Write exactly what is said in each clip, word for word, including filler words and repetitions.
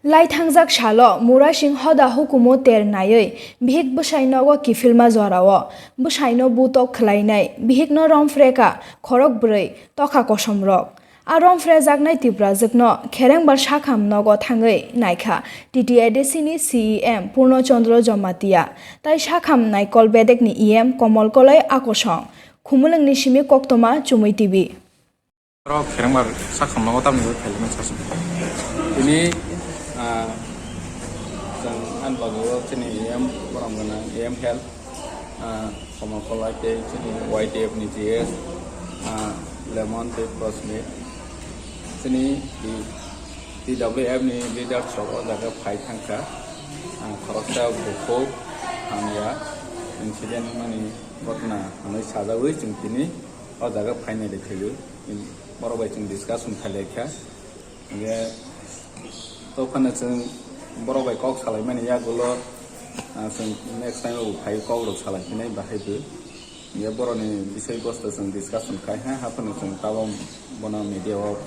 Lai thangjak salo Murasing hoda hukumu ter naiwi bihik bwsai nogo kiphilma jorao bwsaino butok khwlainai bihikno romphre kha khorok bwrwi tokha kosomrok. A romphrejaknai Tiprajwkno kherengbar sakham nogo thangwi naikha T T A D C ni C E M Purno Chandra Jamatia, tai sakham naikol bedekni E M Komol Koloi akosong. Khumulwngni simi koktwma Chumui T V. Borok kherengbar sakham nogo tamni bagwi phailai mani sasong. Tini, ah, chwng ani bagwi o chini E M borom gwnang, E M Health, ah, Komol Koloi tei chini Y T F ni G S, ah, Lemon tei Prosmit. Chini T W F ni leaders rok o jaga phai thangkha. Ah, khoroksa bukhuk hamya incident mani ghotna hwnwi sajagwi chwng tini o jaga phainai rw thaiwi. Borok bai chwng discussion khailai kha. Hingke tophano chwng borok bai kok salaimani yagulo, ah, chwng next time bo phai kok rok salai phinai bahai bo. Hingke borokni bisoi bosto chwng discussion khai ha, haphano chwng tabok bono media o,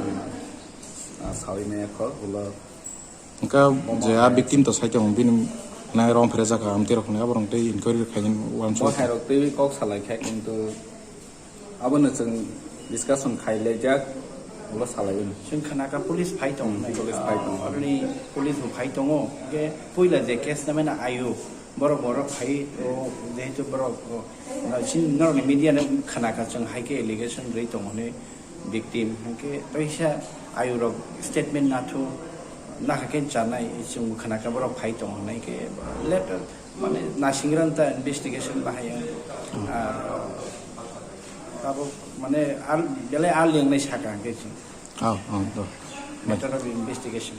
ah, ah, sawi maya kho ulo. Hingke je a victim to sai tongo, bini nai romphre jakha, amtwi rok hwnwi aborok tei inquiry khaini uansuk. Bo hai rok twi kok salai kha, kintu Abono chwng discussion khai laijak, ulo salai mano. Chwng khna kha police phai tong Hmm, nai. Police phai tong. Aroni police bo phai tongo. Hingke puila je case na mena ayu. Borok borok phai o, jehetu borok o, na chin norokni media no khna kha chwng hai khe allegation rwi tong hwnwi victim. Hingke kaisa ayu rok statement na thu na kha khe chanai chwng khna kha borok phai tong hwnwi khe let Mane naisingran ta investigation bahai ang. Hmm. Ah, tabuk mane al-, belai al yang nai saka ang khe chwng. Oh, oh, oh. Matter of investigation.